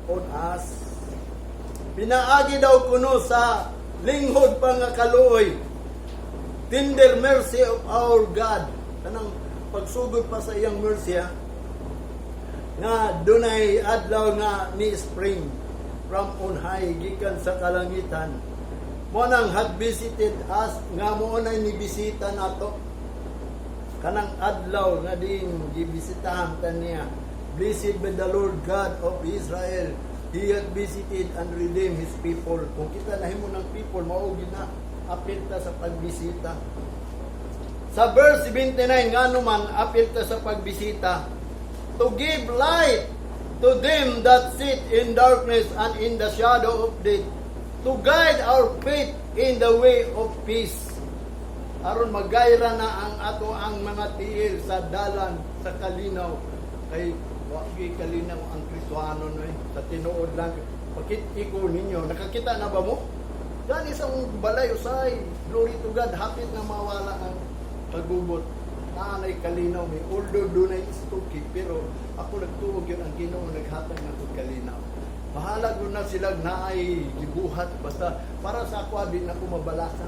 on us. Pinaagi daw kuno sa linghod pa nga kaluoy. Tender mercy of our God. Kanang pagsugod pa sa iyang mercy ha, nga dunay adlaw nga ni spring from on high, gikan sa kalangitan. Mo nang had visited us, nga mo nay nibisita nato. Kanang adlaw nga din gibisitahan ta niya. Blessed be the Lord God of Israel. He hath visited and redeemed His people. Kung kita nahimo ng people, mao gyud na apil ta sa pagbisita. Sa verse 79, nga man apil ta sa pagbisita, to give light to them that sit in darkness and in the shadow of death, to guide our feet in the way of peace. Aron magayra na ang ato ang mga tiil sa dalan sa kalinaw, kay wa gyud kalinaw ang Kristohano no eh. Sa tinuod lang, pakit ko ninyo, nakakita na ba mo gani sa balay usay? Glory to God, hapit na mawala ang pagubot, naanay kalinaw may, although dunay istuki, pero ako nagtuo gyud ang Ginoo naghatag na og kalinaw. Bahala gyud na sila naay gibuhat, basta para sa ako di na ko mabalaka.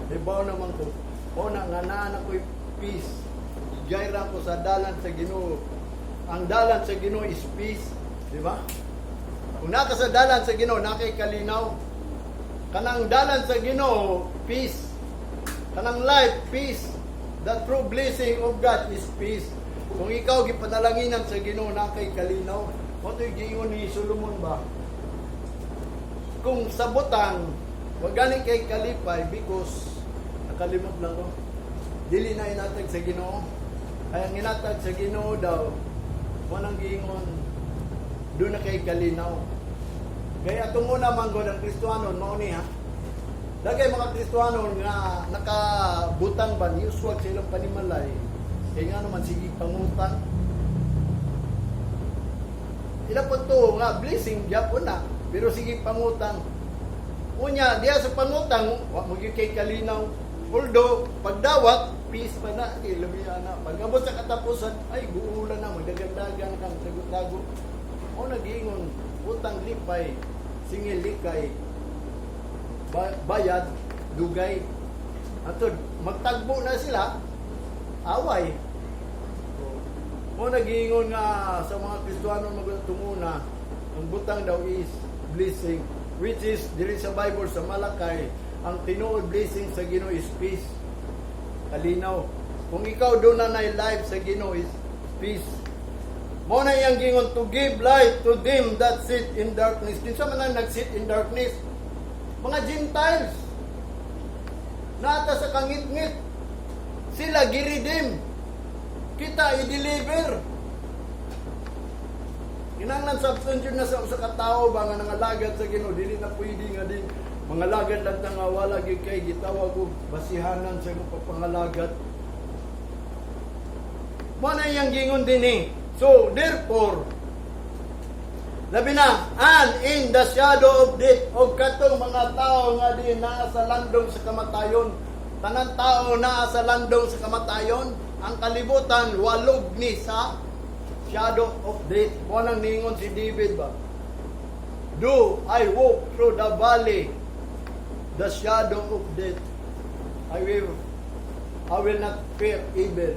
Hibaw naman ko. O na nga naa na ko'y peace. Gayra ko sa dalan sa Ginoo. Ang dalan sa Ginoo is peace, di ba? Kung naka sa dalan sa Ginoo, naa kay kalinaw. Kanang dalan sa Ginoo, peace. Kanang life, peace. The true blessing of God is peace. Kung ikaw gipanalanginan sa Ginoo, naa kay kalinaw. Mo to'y giingon ni Solomon ba? Kung sa butang, wag gani kay kalipay because nakalimot lang ko. Dili na inatag sa Ginoo. Kaya ang inatag sa Ginoo daw, walang giingon, duna kay kalinaw. Kaya atong una man gud ang Kristohanon mao ni ha. Dagay mga Kristohanon nga nakabutang ba ni uswag sa ilang panimalay. Kaya nga naman sige pangutang. Ila po to nga blessing gyapon na, pero sige pangutang. Unya diya sa pangutang wa mo gyud kay kalinaw. Although pagdawat peace pa na kay lamian na. Pag abot sa katapusan ay guulan na, magdagandagan kang tago-tago. O nagiingon, utang lipay, singil likay, bayad dugay. Atod magtagbo na sila, away. Mo nagiingon nga sa mga Kristiyano magtunguna, ang butang daw is blessing, which is diri sa Bible sa Malakay, ang tinuod blessing sa Ginoo is peace. Kalinaw. Kung ikaw duna na life sa Ginoo is peace. Mo na iyang gingon, to give light to them that sit in darkness. Kinsa man ang nag-sit in darkness? Mga Gentiles. Nata sa kangitngit. Sila gi-redeem. Kita i-deliver. Kinahanglan sa jud na sa usa ka tawo ba nga nangalagad sa Ginoo, dili na pwede nga din mangalagad lang ta nga wala gyud kay gitawag og basihanan sa imong pagpangalagad. Mo na iyang gingon dinhi. So, therefore, labi na, and in the shadow of death, og katong mga tao nga di naa sa landong sa kamatayon, tanan tao naa sa landong sa kamatayon, ang kalibutan walog ni sa shadow of death. Mo nang ningon si David ba? "Do I walk through the valley, the shadow of death, I will not fear evil."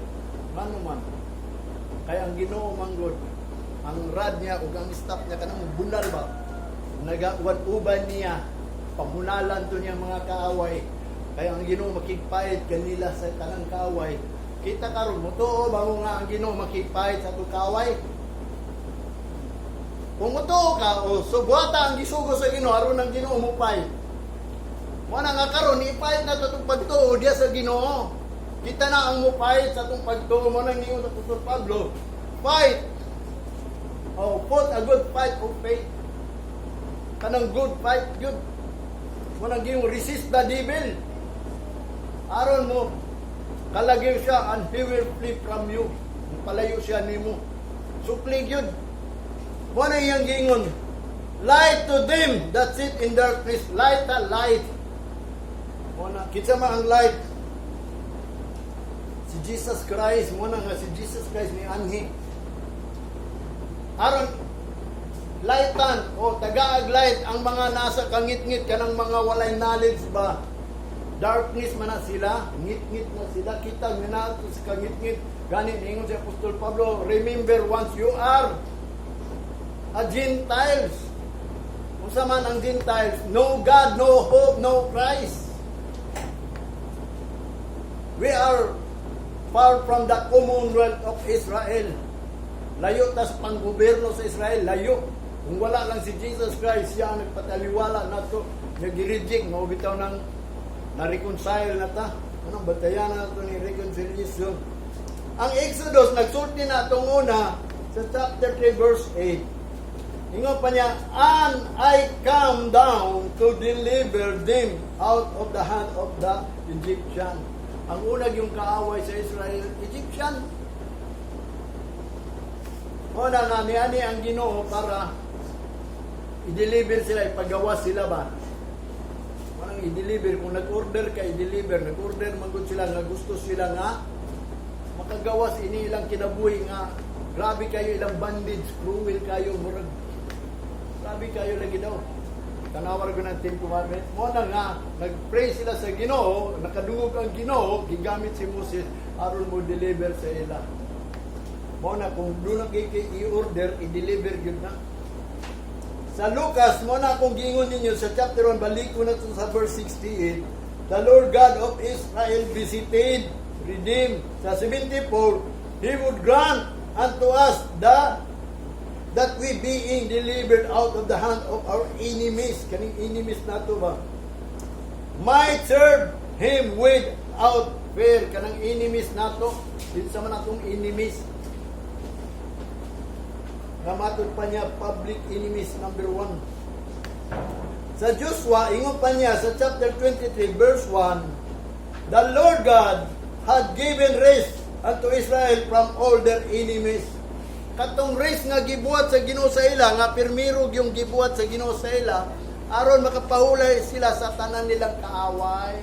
Ngano man? Kaya ang Ginoo manggod, ang rod niya ug ang staff niya, kanang bunal ba? Nagawan uban niya, pamunalan to niya mga kaaway. Kaya ang Ginoo makigpayad kanila sa tanang kaaway. Kita karon, mutuo ba mo nga ang Ginoo makigpayad sa atong kaaway? Kung mutuo ka, o subuata ang gisugo sa Ginoo aron ang Ginoo mo fight. Mo na nga karon i-fight na to itong pagtuo diya sa Ginoo. Kita na ang mo fight sa atong pagtuo. Mo nang ningon sa Apostol Pablo, fight. Oh, put a good fight of faith. Kanang good fight, good. Mo nang gingon, resist the devil. Aron mo kalagyo siya and he will flee from you. Palayo siya nimo. Sukli gyud. Mo na iyang gingon, light to them that sit in darkness. Light a light. Mo na kinsa man ang light? Si Jesus Christ. Mo na nga si Jesus Christ ni anhi. Aron Lightan o tagaag light ang mga nasa kangitngit, kanang mga walay knowledge ba. Darkness man na sila, ngit-ngit na sila, kita nga nato sa kangitngit. Gani ningon si Apostol Pablo, "Remember, once you are a Gentiles." Unsa man ang Gentiles? No God, no hope, no Christ. We are far from the commonwealth of Israel. Layo ta sa panggobyerno sa Israel, layo. Kung wala lang si Jesus Christ, siya ang nagpataliwala nato, nag-reject, mao bitaw nang na-reconcile na ta. Anong batayan na nato ni reconciliation? Ang Exodus, nagsulti na itong una sa chapter 3 verse 8. Ingon pa niya, "And I come down to deliver them out of the hand of the Egyptian." Ang unag yung kaaway sa Israel, Egyptian. Una nga, niani ang Ginoo para i-deliver sila, ipagawas sila ba? Walang i-deliver. Kung nag-order ka, i-deliver. Nag-order man gud sila nga gusto sila nga makagawas ini ilang kinabuhi nga grabe kayo ilang bondage, cruel kayo, murag grabe kayo lagi daw. Tanawar ko ng Ten Commandment. Mo na nga, nag-pray sila sa Ginoo, nakadungog ang Ginoo, gigamit si Moses aron mo deliver sa ila. Mo na kung doon na kay i-order, i-deliver gyud na. Sa Lucas, mo na akong giingon ninyo sa chapter 1, balik ko na to sa verse 68. The Lord God of Israel visited, redeemed. Sa 74, He would grant unto us that we being delivered out of the hand of our enemies, kaning enemies nato ba, might serve Him without fear, kanang enemies nato, dito sa man atong enemies. Nga matod pa niya, public enemies number one. Sa Joshua, ingon pa niya sa chapter 23, verse 1, the Lord God had given rest unto Israel from all their enemies. Katong rest nga gibuhat sa Ginoo sa ila, nga pirmiro yung gibuhat sa Ginoo sa ila, aron makapahulay sila sa tanan nilang kaaway.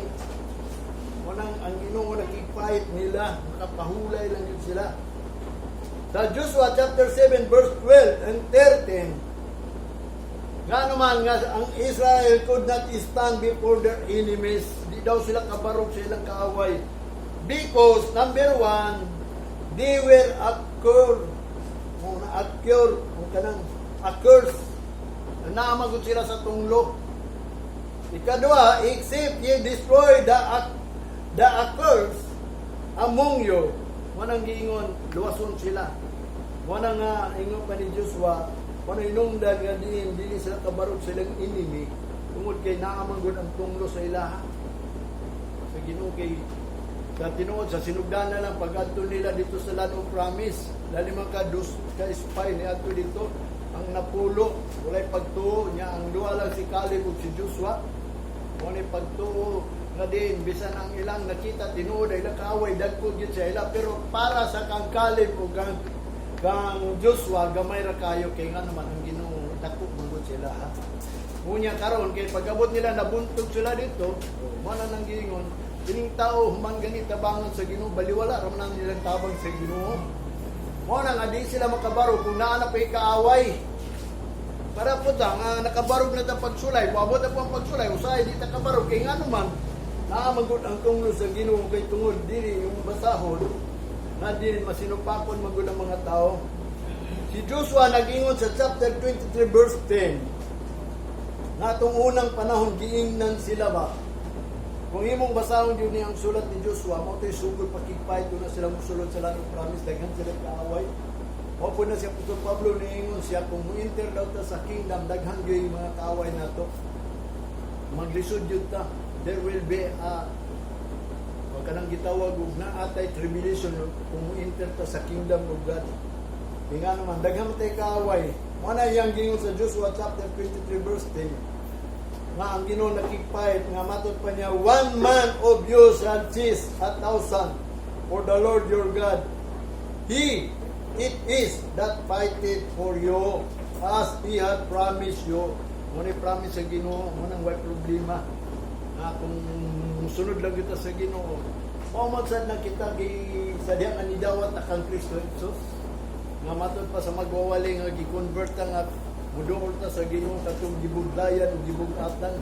Unang ang Ginoo nakig-fight nila, makapahulay lang yun sila. Sa Joshua chapter 7 verse 12 and 13, nga naman nga ang Israel could not stand before their enemies. Di daw sila kabarog sa ilang kaaway. Because, number one, they were accursed. O na-accure, o kanang accursed. Naamagot sila sa tunglo. Ikadua, except ye destroy the accursed among you. Wanang giingon, luwason sila. Wana nga, ingon pa ni Joshua, wana inungdan nga diin, dili sila kabarog sa ilang enemy, tungod kay naamangod ang tunglo sa ilaha. Sa Ginoo kay sa tinuod sa sinugdanan lang pag-adto nila dito sa Land of Promise, lali man ka dus ka spy ni adto dito, ang napulo walay pagtuo niya, ang duha lang si Caleb ug si Joshua walay pagtuo nga din bisan ang ilang nakita tinuod ay ilang kaaway dagko gyud sa ila, pero para sa kang Caleb ug kang Joshua, gamay ra kayo kay nga naman ang Ginoo dako man gud sila ha. Unya karon kay pag-abot nila, nabuntog sila dito, mo na nang giingon kining tao human gani tabangan sa Ginoo, baliwala ra man ang nilang tabang sa Ginoo. Mo na nga di sila makabarog kung naa na pa'y kaaway. Para po ta nga nakabarog na ta pagsulay, moabot na po ang pagsulay, usahay di ta kabarog kay ngano man naa man gud ang tunglo sa Ginoo, kay tungod dili yung basahon nga dili masinupakon man gud ang mga tao. Si Joshua nag-ingon sa chapter 23 verse 10 nga atong unang panahon giingnan sila ba. Kung imong basahon yun ang sulat ni Joshua, mao to'y sugod pakigpay na sila musulod sa Land of Promise, daghan sila kaaway. Mao po na si Apostol Pablo niingon siya kung mo-enter daw ta sa kingdom, daghan gyud yung mga kaaway nato. Maglisod yun ta. There will be a wag ka nang gitawag og naatay tribulation kung mo-enter ta sa kingdom of God. Di nga naman, daghan man tay kaaway. Mo na iyang gingon sa Joshua chapter 23 verse 10 nga ang Ginoo nakigpait nga matod pa niya, "One man of you shall chase 1,000, for the Lord your God, He it is that fighteth for you, as He hath promised you." Mo ni promise sa Ginoo, mo nang way problema nga kung musunod lang kita sa Ginoo, mao man sad na kita gi sa diha nga nidawat na kang Kristo Jesus nga matod pa sa magwawali nga gi-convert ta nga Muduol ta sa Ginoo katong gibudlayan ug gibug-atan.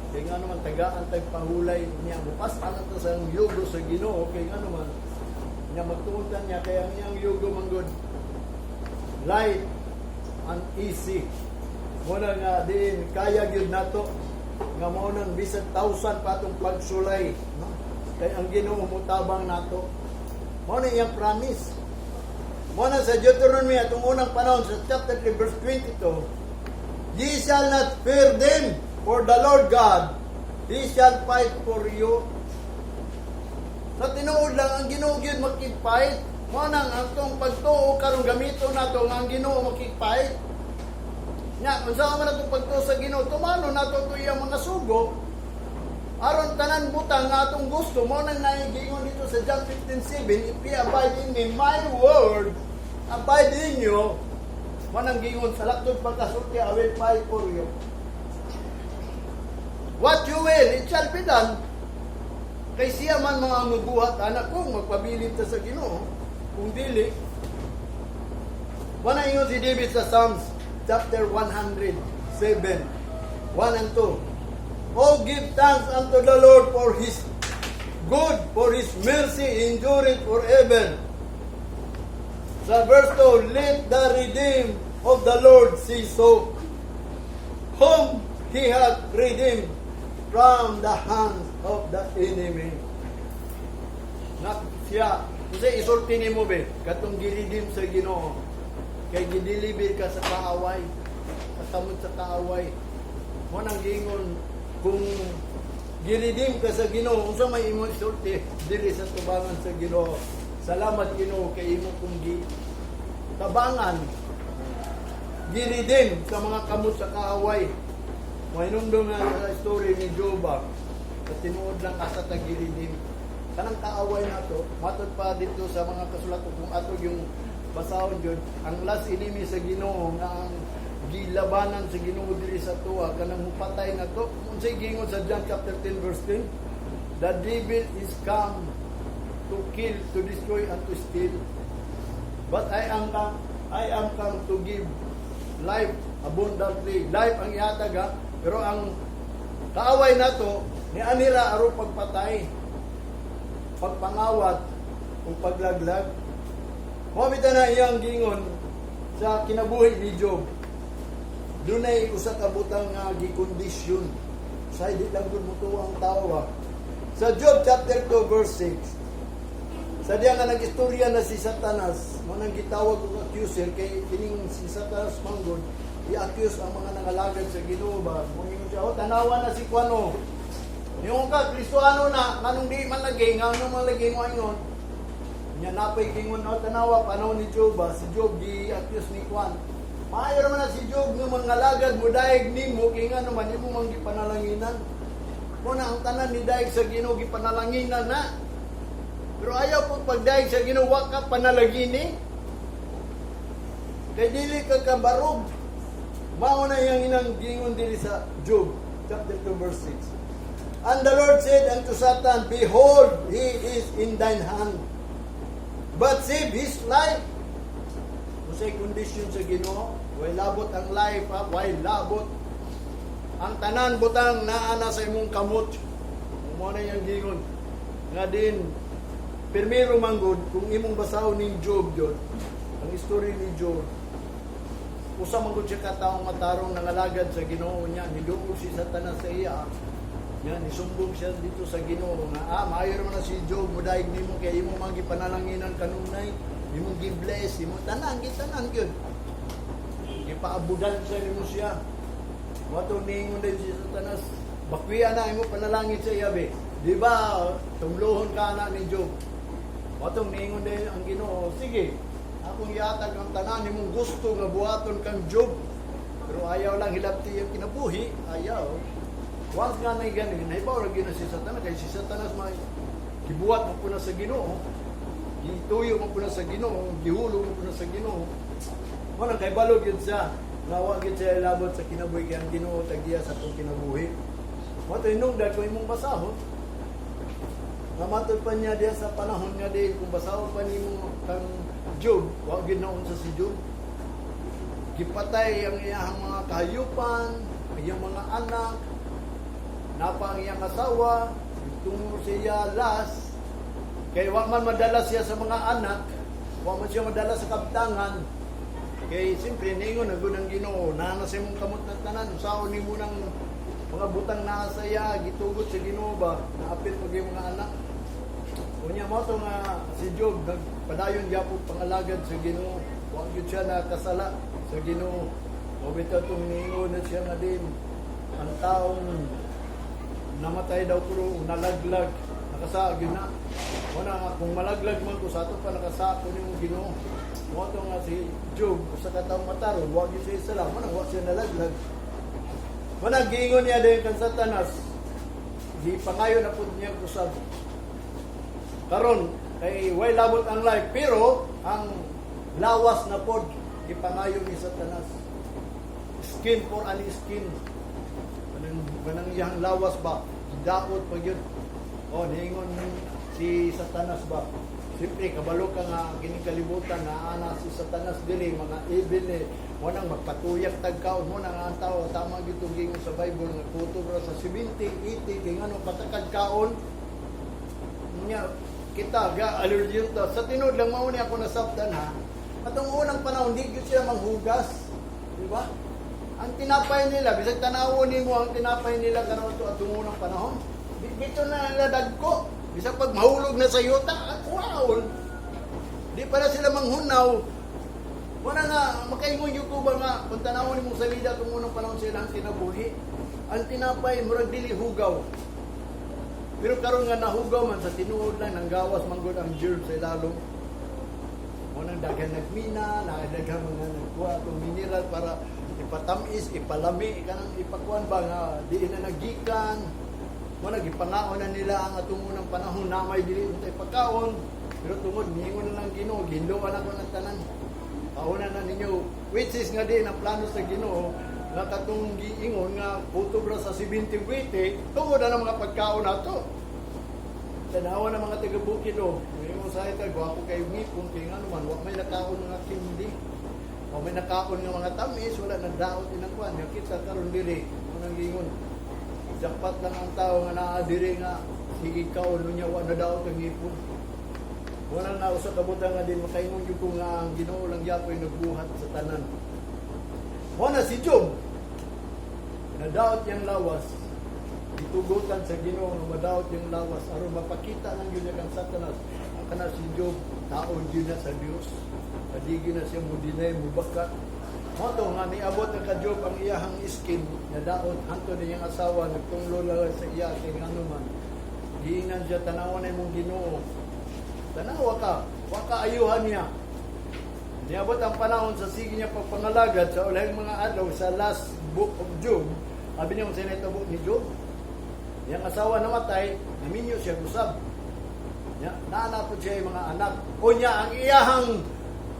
Kay nga naman tagaan tag pahulay niya, mupas-an ta sa yugo sa Ginoo, kay nga naman niya magtuon ta niya, kay ang iyang yugo manggod light and easy. Mao na nga diin kaya gyud nato nga mao nang bisan thousand pa atong pagsulay, no? Kay ang Ginoo motabang nato. Mao na iyang promise. Mao na sa Deuteronomy atong unang panahon sa chapter 3 verse 22, "Ye shall not fear them, for the Lord God, He shall fight for you." Sa tinuod lang, ang Ginoo gyud makig-fight. Mao nang ang atong pagtuo karon, gamito nato nga ang Ginoo makig-fight. Nya, unsa man atong pagtuo sa Ginoo, tumano nato to iyang mga sugo. Aron tanan butang nga atong gusto, mao nang naigingon dito sa John 15:7, "If ye abide in me, my word abide in you." Mao nang gingon sa laktod pagkasulti, "I will fight for you. What you will, it shall be done." Kay siya man mga mabuhat anak kung magpabilin ta sa Ginoo, kung dili. Wala ingon si David sa Psalms chapter 107, 1 and 2. "Oh, give thanks unto the Lord, for His good, for His mercy endureth forever." Sa verse 2, "Let the redeemed of the Lord say so, whom He hath redeemed from the hands of the enemy." Nak siya, kasi isulti nimo be, katong gi-redeem sa Ginoo, kay gideliver ka sa kaaway, sa kamot sa kaaway. Mao nang giingon kung gi-redeem ka sa Ginoo, unsa may imong isulti diri sa tubangan sa Ginoo? Salamat, Ginoo, kay imo kong gi tabangan, gi-redeem sa mga kamot sa kaaway. Mahinumdum nga sa story ni Job ba, sa tinuod lang asa ta gi-redeem. Kanang kaaway nato, matod pa dito sa mga kasulat kung ato yung basahon jud, ang last enemy sa Ginoo nga ang gilabanan sa Ginoo diri sa tuwa, kanang mupatay nato. Unsay gingon sa John chapter 10 verse 10? "The devil is come to kill, to destroy and to steal. But I am come to give life abundantly." Life ang ihatag ha. Pero ang kaaway nato ni anira aron pagpatay, pagpangawat ug paglaglag. Mao bitaw na iyang gingon sa kinabuhi ni Job. Dunay usa ka butang nga gikondisyon. Sa di lang gud motuo ang tao ha. Sa Job chapter 2 verse 6, sa diya nga nag-istorya na si Satanas, mao nang gitawag og accuser kay kining si Satanas manggod i-accuse ang mga nangalagad sa Ginoo ba. Moingon siya, "Oh, tanawa na si Kuano. Yung ka Kristoano na, nganong di man lagi, ngano man lagi mo ingon." Nya napay gingon, "Oh, tanawa panahon ni Job ba, si Job gi-accuse ni Kuan. Maayo naman na si Job nga mga lagad mo daig nimo kay ngano man imo man gipanalanginan." Mo na ang tanan ni daig sa Ginoo, gipanalanginan na. Pero ayaw po pagdaig sa Ginoo, wa ka panalagini. Kay dili ka kabarog. Mao na iyang inang gingon diri sa Job chapter 2 verse 6. "And the Lord said unto Satan, 'Behold, he is in thine hand. But save his life.'" Unsay condition sa Ginoo? Way labot ang life, ha? Way labot. Ang tanan butang naa na sa imong kamot. Mao na iyang gingon. Nga din, pirmiro manggod, kung imong basahon ning Job yun, ang story ni Job, usa man gud siya ka taong matarong nangalagad sa Ginoo niya, niduol si Satanas sa iya. Nya nisumbong siya dito sa Ginoo nga maayo naman na si Job mudaig nimo kay imo man gipanalanginan kanunay, imong gi-bless, imo tanan gitanan gyud. Gipaabudan sa nimo siya. Wato ningon din si Satanas, bakwiya na imo panalangin sa iya be. Di ba, tumluhon ka na ni Job? Watong ningon din ang Ginoo, "Sige, akong ihatag ang tanan nimong gusto nga buhaton kang Job. Pero ayaw lang hilabti ang kinabuhi, ayaw." Once nga na ganin, nahibaw ra gyud na si Satanas, kay si Satanas may gibuhat mo po na sa Ginoo, gituyo mo po na sa Ginoo, gihulog mo po na sa Ginoo. Mo nang kay balog yun siya, nga wa gyud siya labot sa kinabuhi kay ang Ginoo tagiya sa atong kinabuhi. Mo to hinungdan kung imong basahon, nga matod pa niya diya sa panahon nga di kung basahon pa nimo kang Job, wa gyud na unsa si Job. Gipatay ang iyang mga kahayupan, ang iyang mga anak, napa ang iyang asawa, tungo siya last. Kay wa man madala siya sa mga anak, wa man siya madala sa kabtangan. Kay siyempre ningon na gud ang Ginoo, naa na sa imong kamot ng tanan, usaon nimo ng mga butang naa sa iya, gitugot sa Ginoo ba, naapil pag yung mga anak. Unya mo to nga si Job nagpadayon gyapon pangalagad sa Ginoo. Wa gyud siya nakasala sa Ginoo. Mao bitaw tong niingon na siya nga din ang taong namatay daw pero nalaglag, nakasa gyud na. Wala nga kung malaglag man ko sa ato pa, nakasa ko nimo, Ginoo. Mo to nga si Job, usa ka taong matarong, wa gyud siya sala, mo wa siya nalaglag. Wala giingon niya din kan Satanas. Gipangayo na pud niya usab. Karon kay way labot ang life, pero ang lawas na pod gipangayo ni Satanas. Skin for an skin. Kanang kanang iyang lawas ba, daot pag yun. Oh, niingon si Satanas ba. Siyempre, kabalo ka nga kining kalibutan na ana si Satanas dili mga evil ni mo nang magpatuyak tagkaon mo na nga ang tao. Tama gyud tong giingon sa Bible nga kutob ra sa 70, 80, kay ngano patakad kaon niya kita ga allergy ta. Sa tinuod lang, mao ni ako nasabtan ha, atong unang panahon di gyud sila manghugas, di ba? Ang tinapay nila, bisag tanawon nimo ang tinapay nila karon to atong unang panahon, bito na nila dagko, bisag pag mahulog na sa yuta at kuhaon, di para sila manghunaw. Wala nga makaingon yung ko ba nga kung tanawon nimo sa salida atong unang panahon sila ang kinabuhi, ang tinapay murag dili hugaw. Pero karon nga nahugaw man, sa tinuod lang nanggawas man gud ang germ sa ilalom. Mo nang daghan nagmina, na daghan mga nagkuha atong mineral para ipatamis, ipalami, kanang ipakuan ba nga di na nagikan. Mo nang gipangaon na nila ang atong unang panahon na may dili untay pagkaon. Pero tungod niingon na lang Ginoo, gihinloan ako ng tanan. Kauna na ninyo, which is nga din ang plano sa Ginoo nga katong giingon nga kutob ra sa 70 wite, tungod na ng mga pagkaon nato. Tanawa ng mga taga-bukid o, ngayon sa ita, gwapo kayo ngipon, kay nga naman, wa may nakaon mga kindi. Wa may nakaon nga mga tamis, wala nagdaot inang kwan. Yung kita karon diri, unang giingon, jackpot lang ang tao nga naa diri nga sige kaon niya, wa na daot ang ngipon. Wala nga usa ka butang nga din makaingon gyud ko nga ang Ginoo lang gyapoy nagbuhat sa tanan. Mo na si Job, nadaot yang lawas. Gitugutan sa Ginoo nga madaot yung lawas aron mapakita lang gyud niya kang Satanas ang kana si Job taon gyud na sa Dios. Adi gyud na siya mo deny, mo baka. Mo to nga niabot na ka Job ang iyahang skin nadaot, hantod na iyang asawa nagtunglo lang sa iya kay ngano man. Giingnan siya, tanawa na imong Ginoo. Tanawa ka, wa ka ayuhan niya. Niabot ang panahon sa sige niya pagpangalagad sa ulahing mga adlaw sa last book of Job. Sabi niya kung sino ito ni Job. Yang asawa namatay, naminyo siya usab. Ya, naana po siya yung mga anak. O niya ang iyahang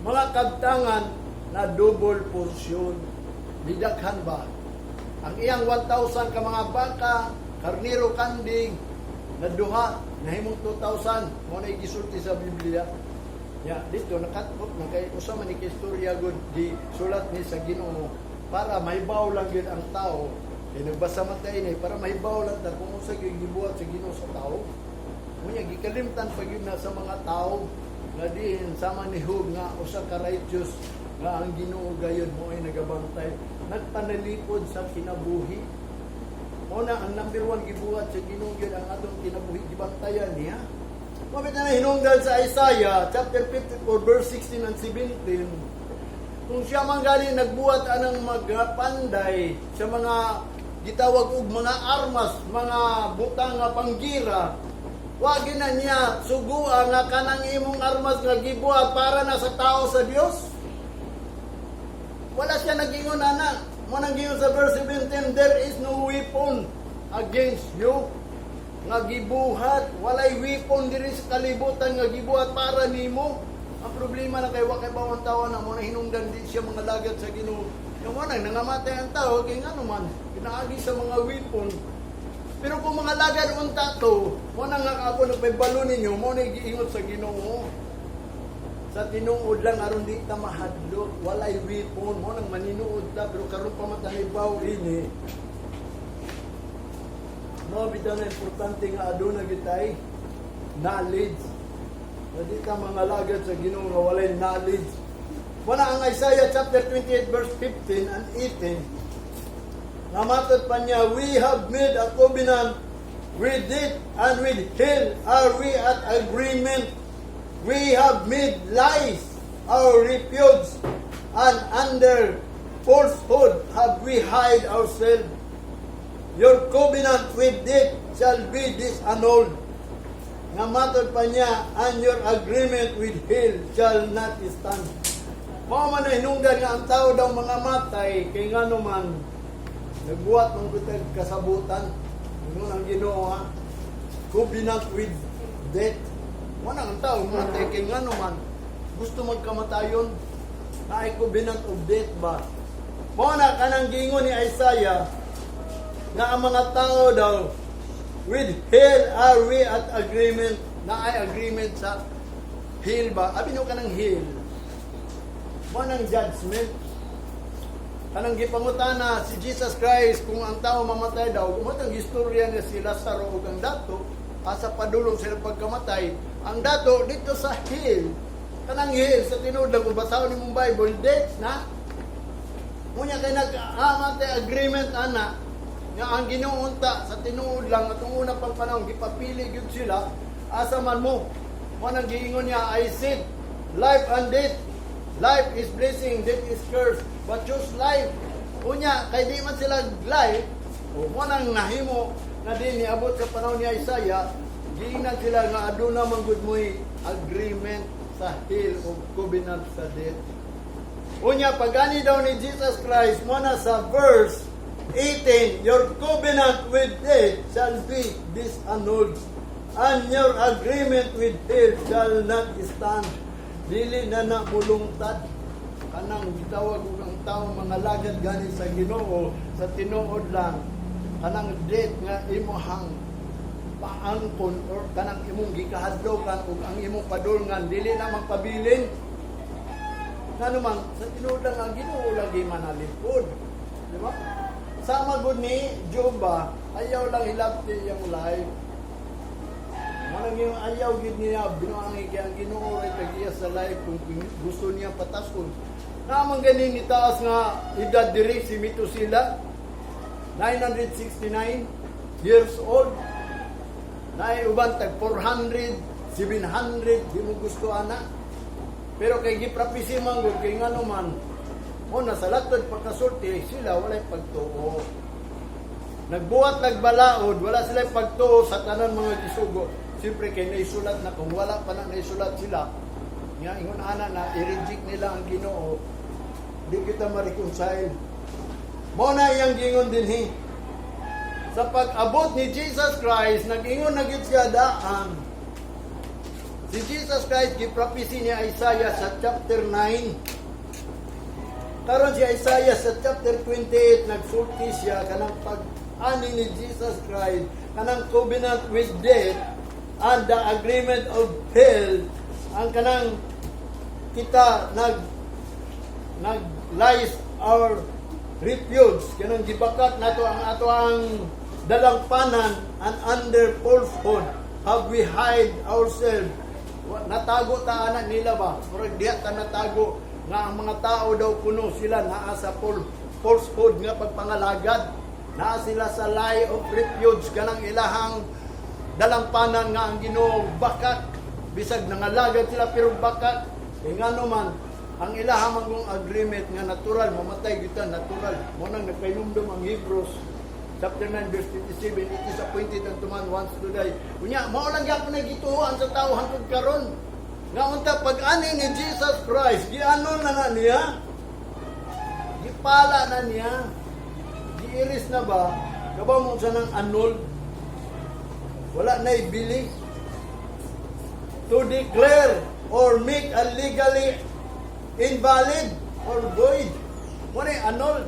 mga kabtangan na double portion. Didakhan ba? Ang iyang 1,000 ka mga baka, karniro, kanding, na duha, nahimong 2,000. Mo na gisulti sa Biblia. Ya, dito nakatbot na kay usa man ni kay istorya gud di sulat ni sa Ginoo para mahibaw lang gyud ang tao. Kay nagbasa man tayo ini para mahibaw lang ta kung unsa gyud gibuhat sa Ginoo sa tao. Unya gikalimtan pa gyud na sa mga tao nga diin sama ni Job nga usa ka righteous nga ang Ginoo gayon mo ay nagabantay, nagpanalipod sa kinabuhi. Mo na ang number one gibuhat sa Ginoo gyud ang atong kinabuhi, gibantayan niya. Mabit na hinungdan sa Isaiah chapter 54 verse 16 and 17. Kung siya man gali nagbuhat anang magpanday sa mga gitawag og mga armas, mga butang nga panggira, wagi na niya sugua nga kanang imong armas nga gibuhat para na sa tao sa Dios. Wala siya nagingon ana. Mo nang giingon sa verse 17, "There is no weapon against you" nga gibuhat, walay weapon diri sa kalibutan nga gibuhat para nimo. Ang problema na kay wa kay bawang tawo na mo na hinungdan di siya mga lagat sa Ginoo. Yung mo nang nangamatay ang tao kay ngano man pinaagi sa mga weapon. Pero kung mga lagad unta to, mo na nga ako nagpaybalo ninyo, mo na giingot sa Ginoo. Sa tinuod lang, aron di ta mahadlok, walay weapon mo nang maninuod ta, pero karon pa man ta nahibaw ini. Mao bitaw na importante nga aduna gitay knowledge. Na di ta mangalagad sa Ginoo nga walay knowledge. Wala ang Isaiah chapter 28 verse 15 and 18. Namatod pa niya, "We have made a covenant with it and with hell are we at agreement. We have made lies our refuge and under falsehood have we hide ourselves. Your covenant with death shall be disannulled." Nga matod pa niya, "And your agreement with hell shall not stand." Mao man na hinungdan nga ang tao daw mga matay, kay ngano man, nagbuhat man kitag kasabutan. Ingon ang Ginoo ha, covenant with death. Wala ang tao matay kay ngano man, gusto magkamatayon, naay covenant of death ba? Mao na kanang giingon ni Isaiah, nga ang mga tao daw, with hell are we at agreement, na ay agreement sa hell ba? Abi no kanang hell. Mao nang judgment. Kanang gipangutana si Jesus Christ kung ang tao mamatay daw, mao tang istorya niya si Lazaro ug ang dato, asa padulong sila pagkamatay, ang dato dito sa hell. Kanang hell sa tinuod lang kung basahon nimong Bible, death na. Unya kay nag-amatay agreement ana nga ang Ginoo unta sa tinuod lang atong una pang panahon gipapili gyud sila asa man mo. Mo nang giingon niya, "I said life and death. Life is blessing, death is curse. But choose life." Unya kay di man sila life, o mo nang nahimo nga din niabot sa panahon ni Isaiah, giingnan sila nga aduna man gud mo'y agreement sa hell o covenant sa death. Unya, pagani daw ni Jesus Christ, mo na sa verse 18, "Your covenant with death shall be disannulled, and your agreement with hell shall not stand." Dili na na mulungtad. Kanang gitawag og ang tao mga lagad gani sa Ginoo sa tinuod lang. Kanang death nga imuhang paangkon or kanang imong gikahadlokan ug ang imong padulngan dili na magpabilin. Ngano man, sa tinuod lang ang Ginoo lagi manalipod. Di ba? Sama gud ni Job ba, ayaw lang hilabti iyang life. Manang yung ayaw gid niya, binuangi kay ang Ginoo ay tag-iya sa life kung gusto niya pataskon. Naman gani ni taas nga edad diri si Methuselah, 969 years old. Naay uban tag 400, 700, di mo gusto ana. Pero kay giprapisi man gud kay ngano man, o nasa latod pagkasulti sila walay pagtuo. Nagbuhat nagbalaod, wala sila pagtuo sa tanan mga gisugo. Siyempre kay naisulat na kung wala pa na naisulat sila, nga ingon ana na i-reject nila ang Ginoo, di kita ma-reconcile. Mao na iyang giingon dinhi. Sa pag-abot ni Jesus Christ, nag-ingon na gid siya daan. Si Jesus Christ giprofesy ni Isaiah sa chapter 9. Karon si Isaiah sa chapter 28 nagsulti siya kanang pag-ani ni Jesus Christ, kanang covenant with death and the agreement of hell, ang kanang kita nag lies our refuge, kanang gibakak nato ang ato ang dalangpanan, and under falsehood have we hide ourselves. Natago ta ana nila ba, murag diha ta natago nga ang mga tao daw kuno sila naa sa falsehood nga pagpangalagad, naa sila sa lie of refuge, kanang ilahang dalampanan nga ang Ginoo bakak, bisag nangalagad sila pero bakak, kay ngano man ang ilahang mangong agreement nga natural mamatay kita, natural. Mo nang nagpahinumdum ang Hebrews chapter 9 verse 27, "It is appointed unto man once to die." Unya mao lang gyapon na gituoan sa tao hangtod karon nga unta pag ani ni Jesus Christ, giano na nga niya, gipala na niya, giiris na ba. Kabaw mo sa nang annul, wala na ibili, to declare or make a legally invalid or void. Muna yung annulled.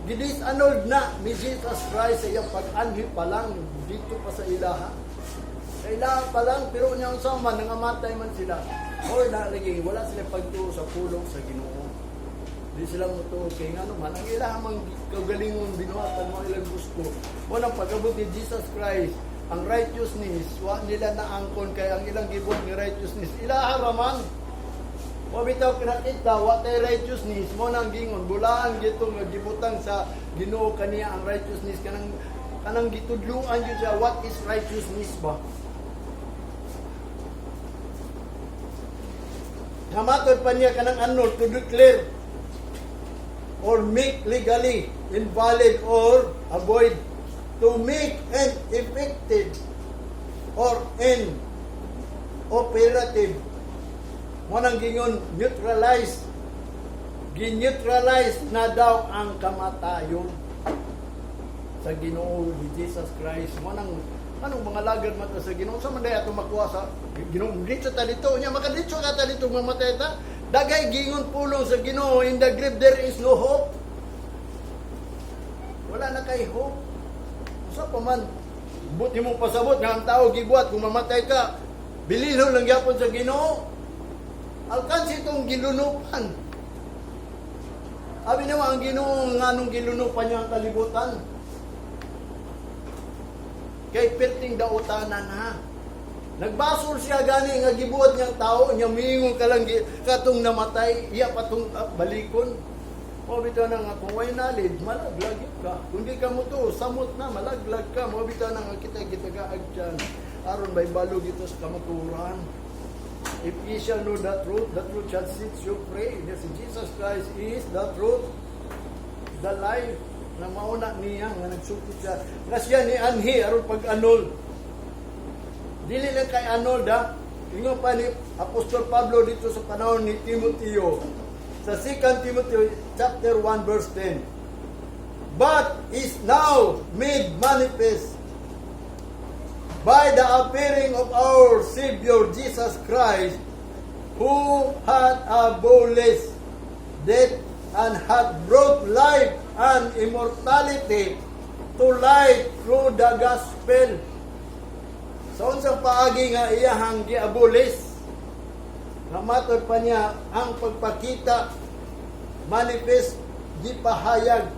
Gidis-annulled na ni Jesus Christ sa iyang pag-anhi pa lang dito pa sa ilaha. Sa ilaha pa lang, pero niya unsa man, nangamatay man sila. Or na lagi wala sila pagtuo sa pulong sa Ginoo. Di sila motuo kay ngano man ang ilang mang kaugalingon binuhatan mo ilang gusto. Mo nang pag-abot ni Jesus Christ, ang righteousness wa nila naangkon kay ang ilang gibuhat nga righteousness ilaha raman. Mo bitaw kinakita wa tay righteousness. Mo nang gingon bulaan gito nga gibutang sa Ginoo kaniya ang righteousness, kanang gitudluan gyud siya what is righteousness ba. Namatod pa niya kanang annul, to declare or make legally invalid or avoid, to make ineffective or inoperative. Mo nang gingon neutralize, gineutralize na daw ang kamatayon sa Ginoo ni Jesus Christ. Mo nang anong mga lagad man ta sa Ginoo, sa man day ato makuha sa Ginoo? Dito ta dito nya, makaditso ka ta dito, mamatay ta. Dagay gingon pulong sa Ginoo, in the grave there is no hope. Wala na kay hope. Usa pa man buti mong pasabot nga ang tao gibuhat kung mamatay ka, bililhon lang gyapon sa Ginoo. Alkansi itong gilunupan. Abi naman ang Ginoo, nganong gilunupan niya ang kalibutan? Kay perting dautanan ha. Nagbasol siya gani nga gibuhat niyang tao niya, miingon ka lang katong namatay, iya patong balikon. Mo bitaw na nga kung way knowledge, malaglag yun ka. Kung di ka mo to, samot na, malaglag ka. Mo bitaw na nga kita gitagaag dyan. Aron may balog ito sa kamaturan. If ye shall know the truth shall set you free. Yes, Jesus Christ is the truth, the life, na mauna niya nga nagsulti siya. Nga siya ni anhi aron pag-annul. Dili lang kay annul da. Ingon pa ni Apostol Pablo dito sa panahon ni Timoteo. Sa 2 Timothy chapter 1 verse 10. But is now made manifest by the appearing of our Savior Jesus Christ, who hath abolished death and hath brought life and immortality to light through the gospel. Sa unsang paagi nga iyahang giabolis? Nga matod pa niya ang pagpakita, manifest, gipahayag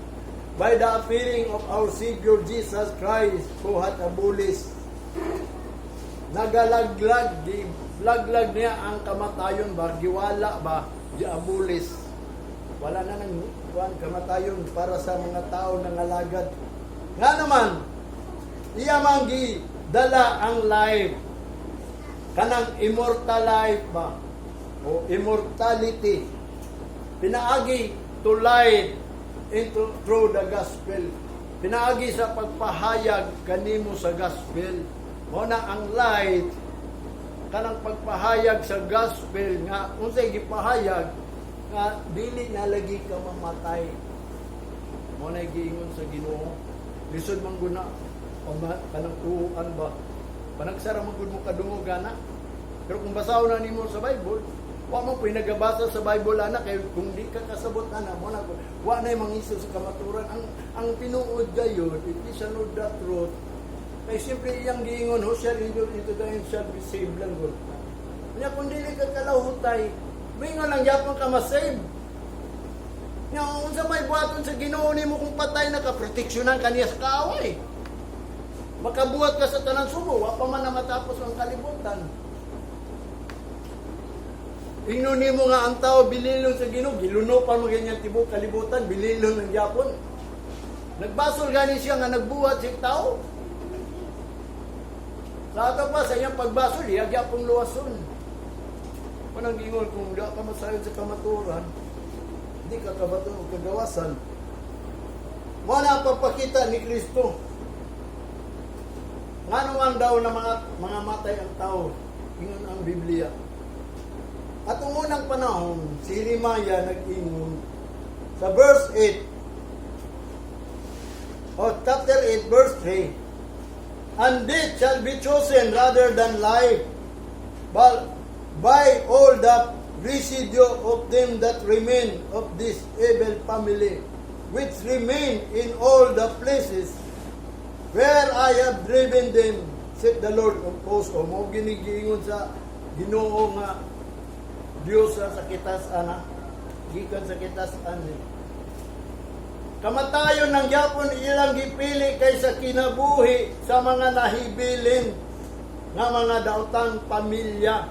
by the appearing of our Savior Jesus Christ, who hath abolished, nagalaglag, laglag niya ang kamatayon ba, giwala ba, giabolis. Wala na nang kuan kamatayon para sa mga tao na ngalagad. Nga naman, iya man dala ang life, kanang immortal life ba, o immortality, pinaagi to light into through the gospel. Pinaagi sa pagpahayag kanimo sa gospel. Mao na ang light, kanang pagpahayag sa gospel nga unsay gipahayag nga dili na lagi ka mamatay. Mao na giingon sa Ginoo. Lisod man guna kanang tuuan ba. Panagsara man gud mo kadungog ana. Pero kung basahon na nimo sa Bible, wa man po'y nagabasa sa Bible ana kay kung di ka kasabot ana mo na wa na mangisod sa kamaturan. Ang tinuod gayud, it is know the truth. Kay siyempre iyang giingon, who shall endure into the end shall be saved lang gud. Nya kung dili ka kalahutay, mingon lang gyapon ka ma-save. Nya unsa may buhaton sa Ginoo nimo kung patay na ka, proteksyonan kaniya sa kaaway. Makabuhat ka sa tanan subo, wa pa man na matapos ang kalibutan. Ingnon nimo nga ang tao bililon sa Ginoo, giluno pa mo ganyan tibok kalibutan, bililon ng gyapon. Nagbasol gani siya nga nagbuhat siya tao. Sa ato pa sa iyang pagbasol, iya gyapon luwason. Panang gingon kung di ka masayod sa kamaturan, di ka kabaton og kagawasan. Wala ang pagpakita ni Kristo. Ngano man daw na mga matay ang tao, ingon ang Biblia. At ang unang panahon, si Jeremiah nag-ingon sa verse 8, o chapter 8, verse 3, "And death shall be chosen rather than life, but by all the residue of them that remain of this evil family, which remain in all the places where I have driven them, said the Lord of hosts." O mo ginigiingon sa Ginoo nga Diyos sa kitas-an, ha? Gikan sa kitas-an eh. Kamatayon ng gyapon ilang gipili kaysa kinabuhi sa mga nahibilin nga mga daotang pamilya.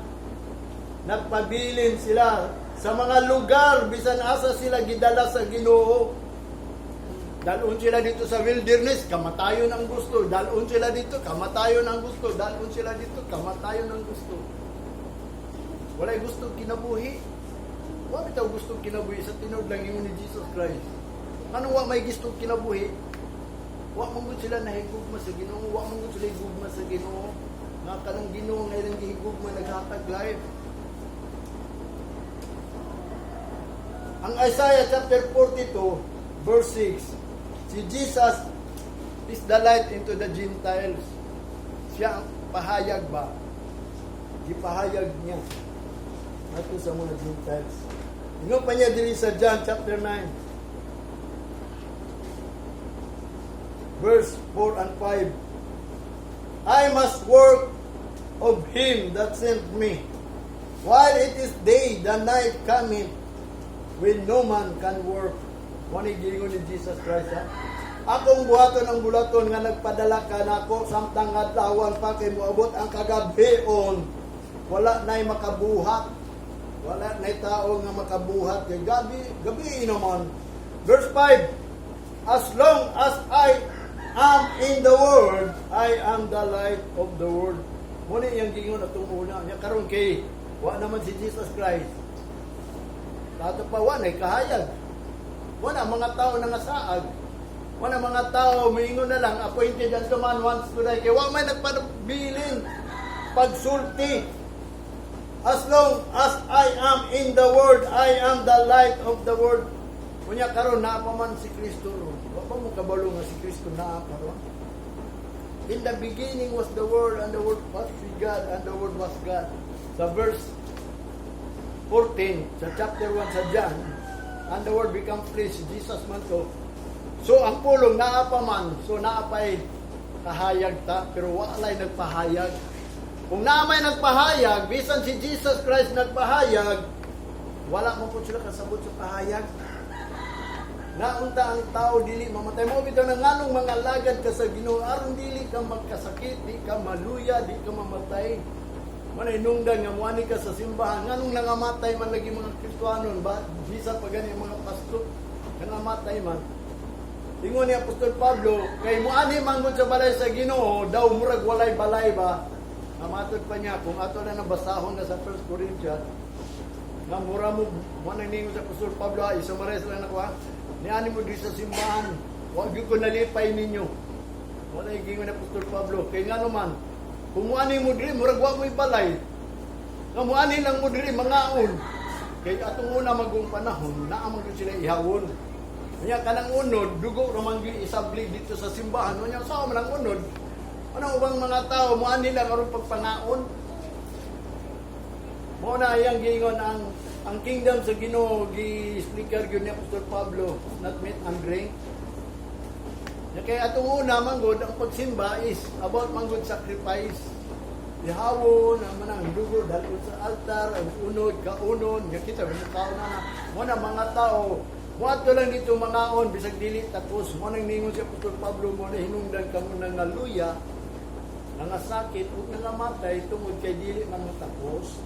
Nagpabilin sila sa mga lugar bisan asa sila gidala sa Ginoo. Dalon sila dito sa wilderness, kamatayon ang gusto. Dalon sila dito, kamatayon ang gusto. Dalon sila dito, kamatayon ang gusto. Walay gusto kinabuhi. Wa bitaw gusto kinabuhi sa tinuod lang ingon ni Jesus Christ. Anong wa may gusto kinabuhi? Wa man gud sila nahigugma sa Ginoo, wa man gud sila higugma sa Ginoo. Nga kanang Ginoo nga ilang gihigugma naghatag life. Ang Isaiah chapter 42 verse 6, si Jesus is the light into the Gentiles. Siya ang pahayag ba? Gipahayag niya ato sa mga Gentiles. Ingon pa niya diri sa John chapter 9 verse 4 and 5. "I must work of him that sent me. While it is day, the night cometh when no man can work." Mao ni giingon ni Jesus Christ, ha? "Akong buhaton ang bulaton nga nagpadala ka nako samtang adlawan pa, kay moabot ang kagabhion, wala na'y makabuhat." Wala na'y tao nga makabuhat kay gabi, gabi naman. Verse 5, "As long as I am in the world, I am the light of the world." Mao ni iyang giingon atong una. Nya karon kay wa naman si Jesus Christ. Tato pa wa na'y kahayag. Wala mga tao na nga saag. Wala mga tao, moingon na lang, "Appointed unto man once to die." Kaya wa may nagpabilin pagsulti. "As long as I am in the world, I am the light of the world." Unya karon naa pa man si Kristo ron. Wa pa mo kabalo nga si Kristo naa pa ron? "In the beginning was the Word, and the Word was with God, and the Word was God." Sa verse 14, sa chapter 1 sa John, "And the Word become flesh," Jesus man to. So ang pulong naa pa man, so naa pa'y kahayag ta, pero walay nagpahayag. Kung naa may nagpahayag, bisan si Jesus Christ nagpahayag, wala mo po sila kasabot sa pahayag. Naunta ang tao dili mamatay mo bitaw na nganong mga lagad ka sa Ginoo aron dili ka magkasakit, di ka maluya, di ka mamatay. Manay nungdan nga muani ka sa simbahan, nganong nangamatay man lagi mga Kristohanon ba? Bisa pa gani ang mga pastor nangamatay man. Ingon ni Apostol Pablo, kay muani man gud sa balay sa Ginoo, daw murag walay balay ba? Namatod pa niya kung ato na nabasahon na sa 1 Corinthians, nga mura mo mo nang ningon sa Apostol Pablo, ay summarize lang nako ha. Niani mo di sa simbahan, wa gyud ko nalipay ninyo. Wala gingon ni Apostol Pablo kay ngano man kung muani mo diri murag wa mo'y balay. Nga muani lang mo diri mangaon. Kay atong una magong panahon, naa man gyud sila ihawon. Nya kanang unod, dugo ra man gyud isabli dito sa simbahan. Unya sa man ang unod? Ano ubang mga tao muani lang aron pagpangaon? Mao na iyang giingon ang kingdom sa Ginoo, gi-explicar gyud ni Apostol Pablo, not meat and drink. Ya kay atong una man gud ang pagsimba is about man gud sacrifice. Ihawon ang manang dugo dalhon sa altar, ang unod kaunon, ya kita mo kaon na na. Mo na mga tao muadto lang dito mangaon bisag dili takos. Mo nang ningon si Apostol Pablo, mo na hinungdan kamo nang naluya, nangasakit ug nangamatay tungod kay dili man mo takos.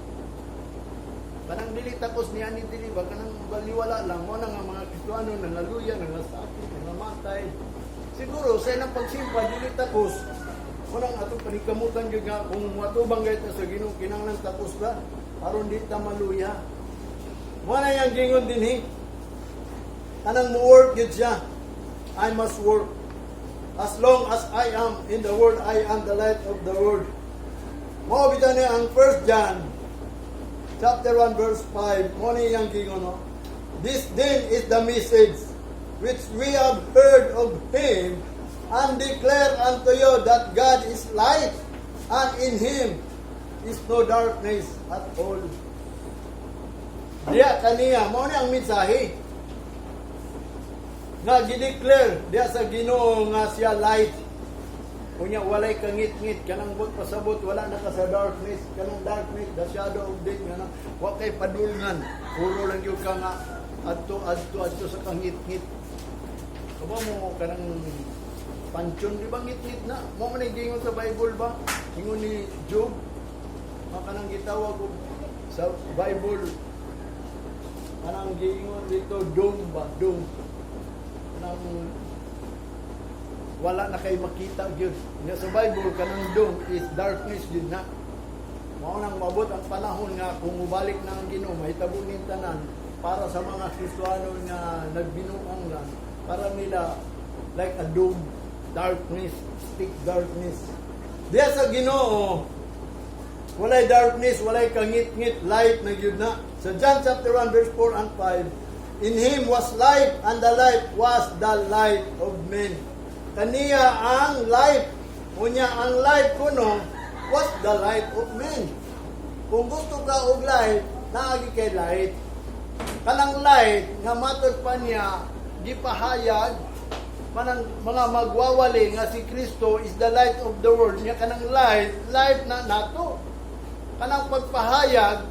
Kanang dili takos niya ni dili ba, kanang baliwala lang mo na nga mga Kristiyano nangaluya, nangasakit, nangamatay. Siguro sa ilang pagsimba dili takos. Mo nang atong panikamutan gyud nga kung moatubang gayud ta sa Ginoo, kinahanglan takos ba aron di ta maluya. Mo na yang gingon dinhi. Kanang mo work gyud siya. "I must work. As long as I am in the world, I am the light of the world." Mao bitaw ni ang 1 John chapter 1 verse 5, mo ni iyang gingon, no? "This then is the message which we have heard of him and declare unto you, that God is light and in him is no darkness at all." Diya kaniya, mao ni ang mensahe nga gideclare diya sa Ginoo nga siya light. Unya walay kangit-ngit, kanang buot pasabot, wala na ka sa darkness, kanang darkness, the shadow of death, kanang wa kay padulngan, puro lang gyud ka nga adto adto adto sa kangit-ngit. Kaba mo kanang pansyon, di ba ngit-ngit na? Mao man ay giingon sa Bible ba? Ingon ni Job, mga kanang gitawag og sa Bible, kanang giingon dito, doom ba? Doom. Kanang wala na kay makita gyud. Nga sa Bible, kanang doom is darkness gyud na. Mao nang mabot ang panahon nga kung mubalik na ang Ginoo, mahitabo ning tanan para sa mga Kristohano nga nagbinuang lang, para nila like a doom, darkness, thick darkness. Diya sa Ginoo, walay darkness, walay kangit-ngit, light na gyud na. Sa John chapter 1 verse 4 and 5, "In him was life, and the life was the light of men." Kaniya ang life. Unya ang life kuno was the light of men. Kung gusto ka og light, naagi kay light. Kanang light nga matod pa niya gipahayag manang mga magwawali nga si Kristo is the light of the world. Nya kanang light, life na nato. Kanang pagpahayag,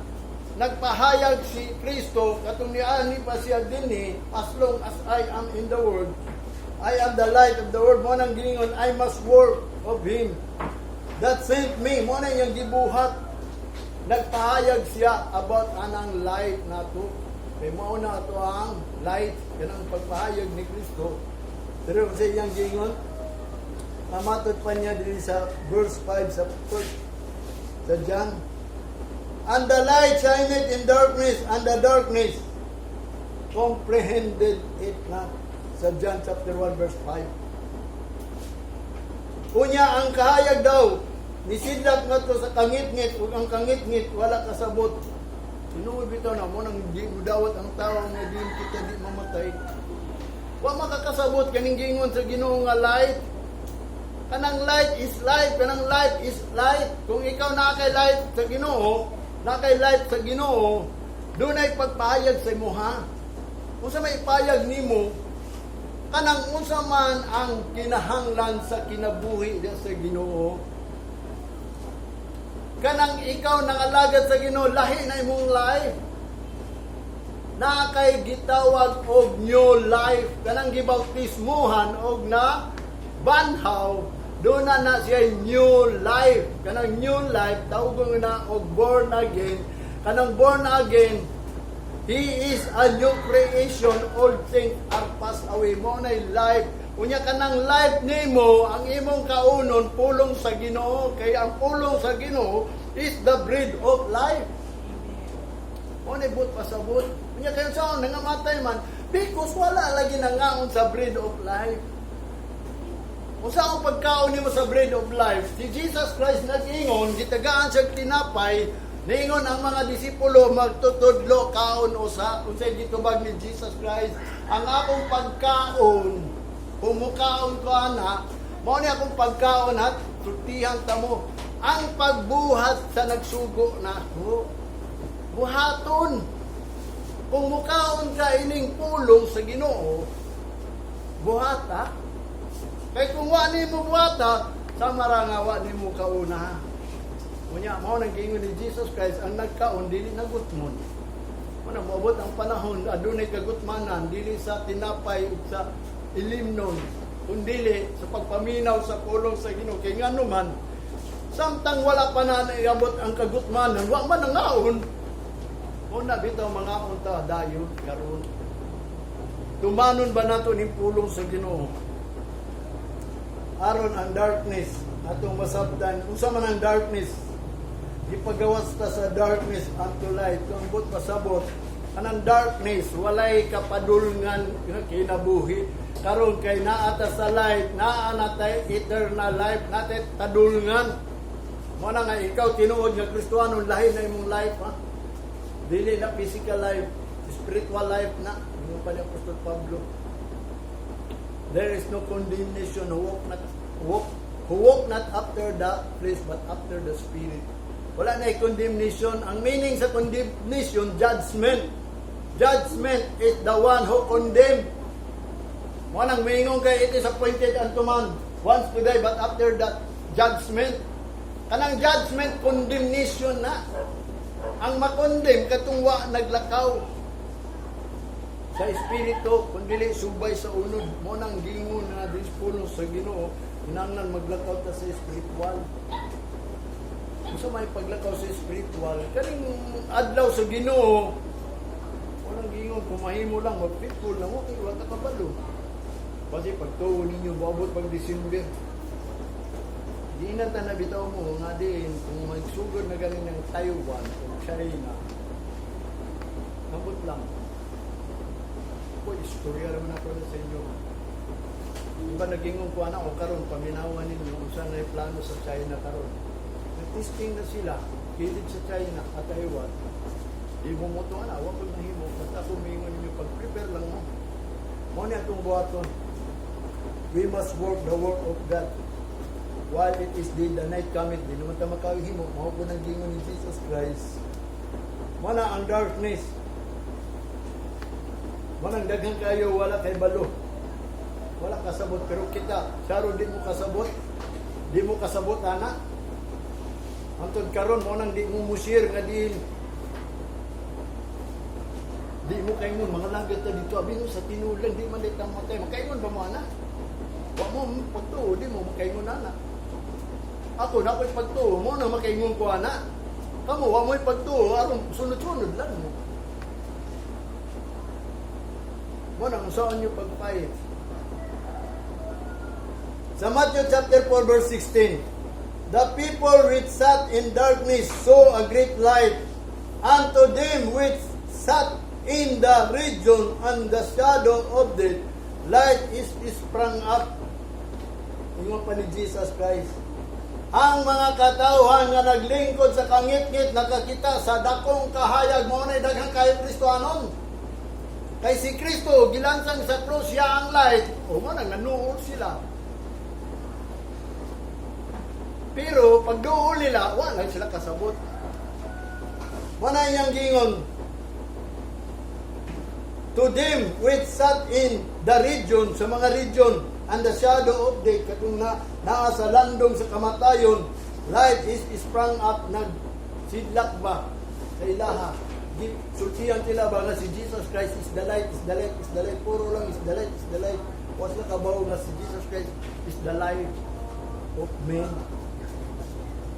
nagpahayag si Kristo katong niani pa siya dinhi, "As long as I am in the world, I am the light of the world." Mao nang giingon, "I must work of him that sent me." Mao na iyang gibuhat. Nagpahayag siya about anang light nato. Kay mao na ato ang light, kanang pagpahayag ni Kristo. Pero sa iyang giingon, mamatod pa niya diri sa verse 5 sa first sa John. "And the light shineth in darkness, and the darkness comprehended it not." Sa John chapter 1 verse 5. Unya ang kahayag daw nisidlak ngadto sa kangit-ngit ug ang kangit-ngit wala kasabot. Tinuod bitaw na mao nang di mudawat ang tao nga di kita di mamatay. Wa makakasabot kaning giingon sa Ginoo nga light. Kanang light is life, kanang life is light. Kung ikaw naa kay light sa Ginoo, naa kay light sa Ginoo, dunay pagpahayag sa imuha. Kung sa may ipayag nimo, kanang unsa man ang kinahanglan sa kinabuhi diya sa Ginoo. Kanang ikaw nangalagad sa Ginoo, lahi na imong life. Na kay gitawag og new life, kanang gibautismuhan og na banhaw, doon na na siya new life. Kanang new life, tawgon na og born again. Kanang born again, he is a new creation, all things are passed away. Mao na life. Unya kanang life nimo, ang imong kaunon pulong sa Ginoo, kay ang pulong sa Ginoo is the bread of life. Mao na buot pasabot. Unya kayo sa nangamatay man because wala lagi nangaon sa bread of life. Unsa ang pagkaon nimo sa bread of life? Si Jesus Christ nag-ingon, gitagaan siya tinapay. Niingon ang mga disipulo, "Magtutudlo, kaon usa." Unsay gitubag ni Jesus Christ? "Ang akong pagkaon, kung mukaon ko ana, mao ni akong pagkaon hat, sultihan ta mo, ang pagbuhat sa nagsugo nako." Buhaton. Kung mukaon ka ining pulong sa Ginoo, buhata. Kay kung wa nimo buhata, sama ra nga wa nimo kauna. Unya mao nang giingon ni Jesus Christ, ang nagkaon dili nagutmon. Mao moabot ang panahon adunay kagutmanan dili sa tinapay ug sa ilimnon, kundili sa pagpaminaw sa pulong sa Ginoo. Kay ngano man, samtang wala pa na naiabot ang kagutmanan, wa man nangaon. Una bitaw mangaon ta dayon karon. Tumanon ba nato ning pulong sa Ginoo? Aron ang darkness atong masabtan. Unsa man ang darkness? Gipagawas ta sa darkness unto light. Kung buot pasabot, anang darkness walay kapadulngan nga kinabuhi. Karon kay naa ta sa light, naa na tay eternal life, natay kadulngan. Mao na nga ikaw tinuod nga Kristohano, lahi na imong life, ha. Dili na physical life, spiritual life na. Ingon pa ni Apostol Pablo. "There is no condemnation who walk not after the flesh but after the Spirit." Wala na condemnation. Ang meaning sa condemnation, judgment. Judgment is the one who condemn. Mo nang moingon kay it is appointed unto man once to die, but after that, judgment. Kanang judgment, condemnation na. Ang ma-condemn katong wa naglakaw sa espiritu kun dili subay sa unod. Mo nang gingon nga disipulo sa Ginoo, kinahanglan maglakaw ta sa espiritual. Unsa may paglakaw sa espiritual? Kaning adlaw sa Ginoo, walang gingon kung mahimo lang mag-faithful lang, okay, wa ta kabalo. Kasi pagtuo ninyo, moabot pag December. Di na ta na bitaw mo nga din kung magsugod na galing ng Taiwan o China. Nabot lang. Ko istorya naman ako na sa inyo. Di ba nagingon ko ana o karon paminawan ninyo unsa na plano sa China karon. Nag-testing na sila kilid sa China at Taiwan. Di mo mo to ana, wa ko mahimo. Basta ako moingon ninyo, pag-prepare lang mo. Mo ni atong buhaton. We must work the work of God while it is day, the night cometh. Di naman ta makahimo. Mao po nang gingon ni Jesus Christ. Mo na ang darkness. Mo nang daghan kayo wala kay balo. Wala kasabot, pero kita, saro di mo kasabot. Di mo kasabot ana. Antod karon mo nang di mo musir nga din. Di mo kaingon mga langit ta dito abi no sa tinulang di man di ta matay. Makaingon ba mo ana? Wa mo pagtuo, di mo makaingon ana. Ako na ako'y pagtuo mo na makaingon ko ana. Kamo wa mo'y pagtuo, aron sunod-sunod lang mo. Mo nang saan niyo pagpahit. Sa Matthew chapter 4 verse 16, "The people which sat in darkness saw a great light, and to them which sat in the region and the shadow of death, light is sprang up." Ingon pa ni Jesus Christ. Ang mga katawhan nga naglingkod sa kangitngit nakakita sa dakong kahayag. Mo na daghang kayo Kristohanon. Kay si Kristo gilansang sa krus, siya ang light. O mo nang nanuol sila. Pero pag duol nila, wala sila kasabot. Wala niyang gingon. To them which sat in the region, sa mga region, and the shadow of death, katong na, naa sa landong sa kamatayon, light is sprang up, nagsidlak ba sa ilaha. Sultihan sila ba nga si Jesus Christ is the light, is the light, is the light. Puro lang is the light, is the light. Wa sila kabaw nga si Jesus Christ is the life of men.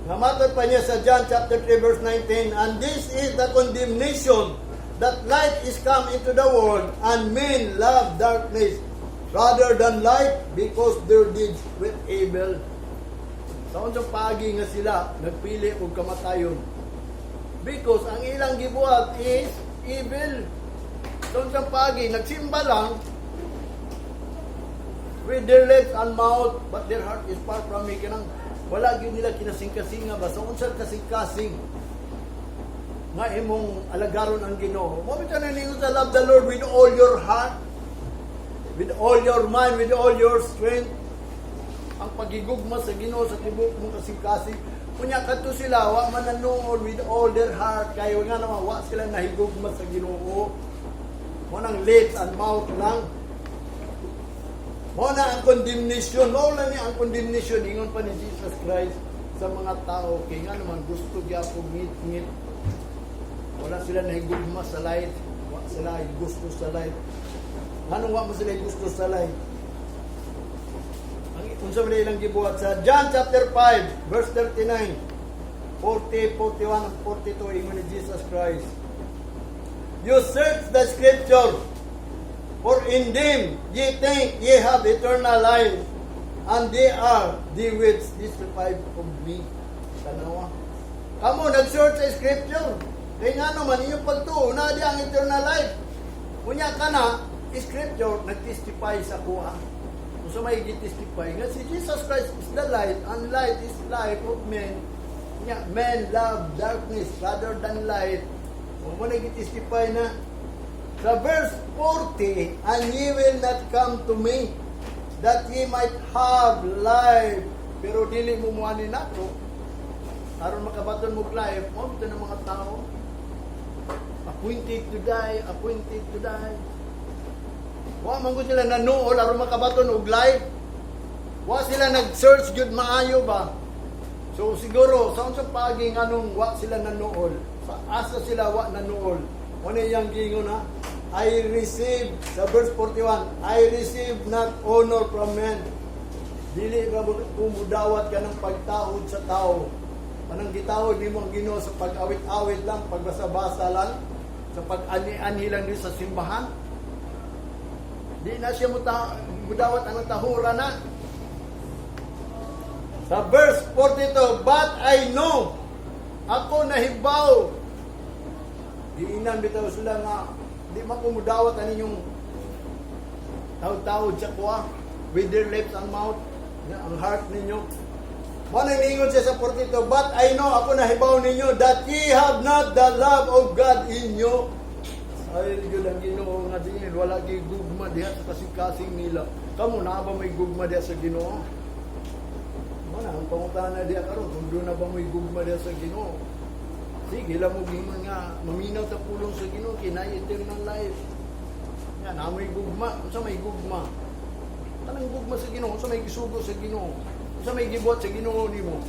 Namatod pa niya sa John chapter 3 verse 19, "And this is the condemnation, that light is come into the world, and men love darkness rather than light, because their deeds were evil." Sa unsang paagi nga sila nagpili og kamatayon? Because ang ilang gibuhat is evil. Sa unsang paagi, nagsimba lang with their lips and mouth, but their heart is far from me. Kanang wala gyud nila kinasing-kasinga ba? Sa unsa kasing-kasing nga imong alagaron ang Ginoo? Mo bitaw na ningon sa love the Lord with all your heart, with all your mind, with all your strength. Ang pagigugma sa Ginoo sa tibuok mong kasing-kasing. Unya kadto sila wa man nanuol with all their heart, kayo nga naman wa sila nahigugma sa Ginoo. Mo nang lips and mouth lang. Mo na ang condemnation, mo lang ni ang condemnation, ingon pa ni Jesus Christ sa mga tao kay nga naman gusto gyapon ngit-ngit. Wala sila nahigugma sa light, wa sila gusto sa light. Nganong wa mo sila gusto sa light? Ang unsa man ilang gibuhat sa John chapter 5 verse 39, 40, 41 and 42, ingon ni Jesus Christ, "You search the scripture, for in them ye think ye have eternal life, and they are they which testify of me." Tanawa. Kamo nag-search sa scripture. Kay nga naman inyong pagtuo na di ang eternal life. Unya ka na, scripture nag-testify sa kuha. Kung sa may testify nga si Jesus Christ is the light, and light is life of men. Unya, men love darkness rather than light. Kung mo nag-testify na sa verse 40, "And ye will not come to me, that ye might have life." Pero dili mo muani nako. Aron makabaton mo life, mo bitaw ng mga tao. Appointed to die, appointed to die. Wa man gud sila nanuol aron makabaton og life. Wa sila nag-search gyud maayo ba. So siguro sa unsang paagi, nganong wa sila nanuol? Sa asa sila wa nanuol? Ano iyang giingon na? I receive, sa verse 41, "I receive not honor from men." Dili ba kumudawat ka ng pagtahod sa tao? Anong gitahod nimo ang Ginoo sa pag-awit-awit lang, pagbasa-basa lang, sa pag-ani-ani lang din sa simbahan? Di na siya mudawat ang tahura na. Sa verse 42, "But I know," ako nahibaw. Giinan bitaw sila nga, di man ko mudawat ang inyong tawd-tawd sa kuha with their lips and mouth, ang heart ninyo. Mao nang niingon siya sa 42, "But I know," ako nahibaw ninyo, "that ye have not the love of God in you." Ay, yun ang Ginoo nga dingin, wala gi gugma diha sa kasing-kasing nila. Kamo na ba may gugma diha sa Ginoo? Mao na ang pangutana diha karon, kung doon na ba may gugma diha sa Ginoo? Sige lang mo gingon nga maminaw sa pulong sa Ginoo kinay eternal life. Nga na may gugma, unsa may gugma? Kanang gugma sa Ginoo, unsa may gisugo sa Ginoo? Unsa may gibuhat sa Ginoo nimo?